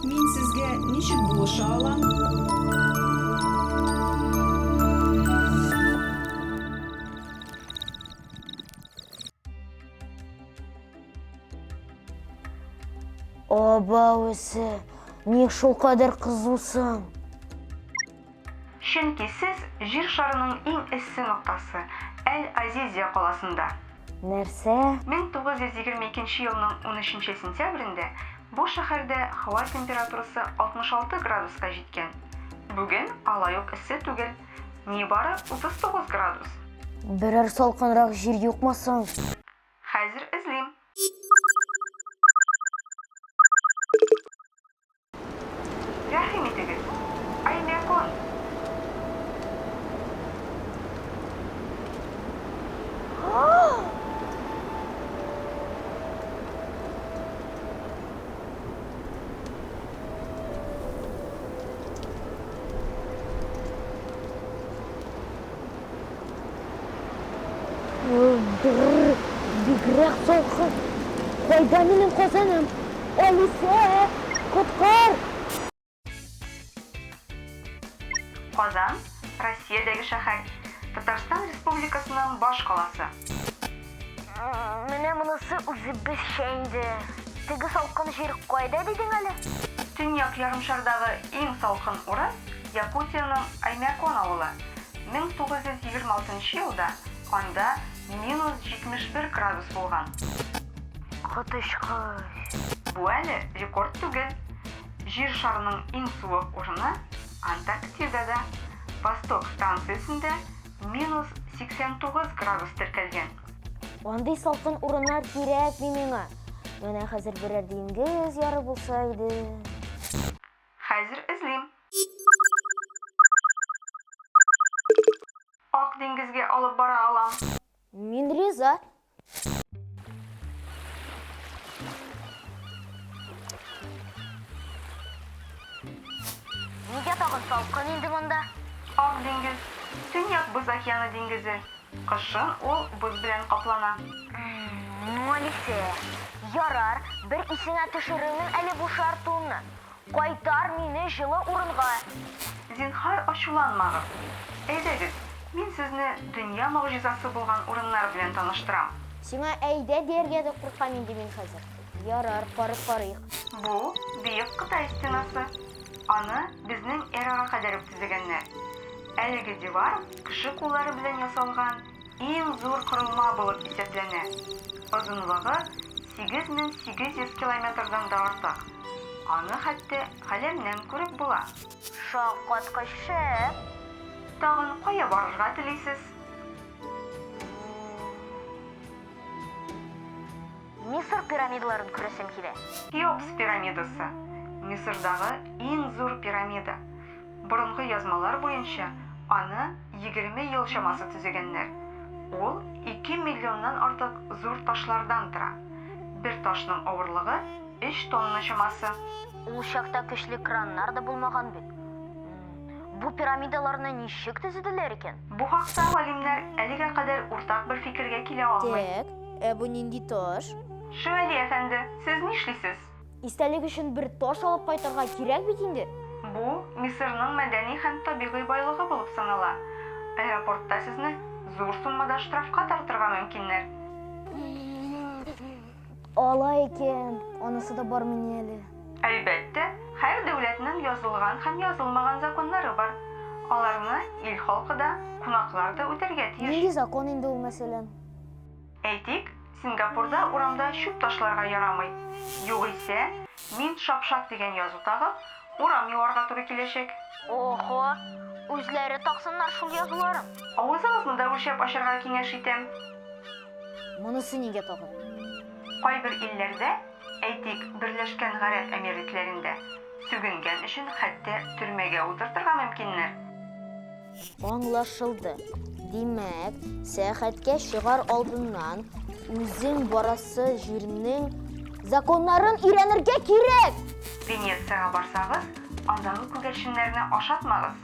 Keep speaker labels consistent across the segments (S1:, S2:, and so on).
S1: Мин сезгә ничек булыша алам?
S2: Абау эсе, ник шулкадәр кызусың?
S3: Чөнки сез Җир шарының иң эссе ноктасы, Әл-Азизия каласында.
S2: Нәрсә?
S3: 1922 елның унөченче сентябрендә бу шәһәрдә һава температурасы 66 градуска җиткән. Бүген алай ук эссе түгел, нибары 39 градус.
S2: Берәр салкынрак җир юкмы соң?
S3: Хәзер эзлим. Рәхим итегез. Оймякон.
S2: Бррр, бигрәк салкын. Кайда минем казаным? Алисә, коткар!
S3: Казан, Россиядәге шәһәр, Татарстан Республикасының баш каласы.
S2: Менә монысы үзебезчә инде. Теге салкын җир кайда дидең әле?
S3: Төньяк ярымшардагы иң салкын урын, Якутиянең Оймякон авылы. 1926 елда анда минус 71 градус булган.
S2: Коточкыч.
S3: Бу әле рекорд түгел. Җир шарының иң суык урыны Антарктидада, Восток станциясендә минус 89 градус теркәлгән.
S2: Андый салкын урыннар кирәкми миңа. Менә хәзер берәр диңгез яры булса иде.
S3: Хәзер эзлим. Ак диңгезгә алып бара алам.
S2: Мин риза. Нигә тагын салкын инде монда?
S3: Ак диңгез, Төньяк Боз океаны диңгезе. Кышын ул боз белән каплана.
S2: Алисә, ярар, бер исеңә төшерермен әле бу шартуны. Кайтар мине җылы урынга.
S3: Зинһар, ачуланмагыз. Әйдәгез, мин сезне дөнья могҗизасы булган урыннар белән таныштырам.
S2: Сиңа әйдә дияргә дә куркам инде мин хәзер. Ярар, карып карыйк.
S3: Бу, Бөек Кытай стенасы. Аны безнең эрага кадәр үк төзегәннәр. Әлеге дивар кеше куллары белән ясалган иң зур корылма булып исәпләнә. Озынлыгы 8800 километрдан да артык. Аны хәтта галәмнән күреп була.
S2: Шаккаткыч шәп!
S3: Тагын кая барырга телисез?
S2: Мисыр пирамидаларын күрәсем килә.
S3: Хеопс пирамидасы, Мисырдагы иң зур пирамида. Борынгы язмалар буенча, аны 20 ел чамасы төзегәннәр. Ул 2 миллионнан артык зур ташлардан тора. Бер ташның авырлыгы 3 тонна чамасы.
S2: Ул чакта көчле краннар да булмаган бит. Бу пирамидаларны ничек төзеделәр икән?
S3: Бу хакта галимнәр әлегә кадәр уртак бер фикергә килә алмый.
S2: Тәк, ә бу нинди таш?
S3: Шевалье әфәнде, сез нишлисез?
S2: Истәлек өчен бер таш алып кайтырга кирәк бит инде.
S3: Бу Мисырның мәдәни һәм табигый байлыгы булып санала. Аэропортта сезне зур суммада штрафка тартырга мөмкиннәр.
S2: Алай икән, анысы да бармыни әле?
S3: Әлбәттә, һәр дәүләтнең язылган һәм язылмаган законнары бар. Аларны ил халкы да, кунаклар да үтәргә тиеш.
S2: Нинди закон инде ул, мәсәлән?
S3: Әйтик, Сингапурда урамда чүп ташларга ярамый. Югыйсә, Мин шапшак дигән язу тагып, урам юарга туры киләчәк.
S2: Охо, үзләре таксыннар шул язуларын.
S3: Авызыгызны да үлчәп ачарга киңәш итәм.
S2: Монысы нигә тагын?
S3: Кайбер илләрдә, әйтик, Берләшкән Гарәп Әмирлекләрендә, сүгенгән өчен хәтта төрмәгә утыртырга мөмкиннәр.
S2: Аңлашылды. Димәк, сәяхәткә чыгар алдыннан үзең барасы җирнең законнарын өйрәнергә кирәк!
S3: Венециягә барсагыз, андагы күгәрченнәрне ашатмагыз.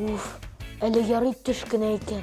S2: Уф, әле ярый төш кенә икән.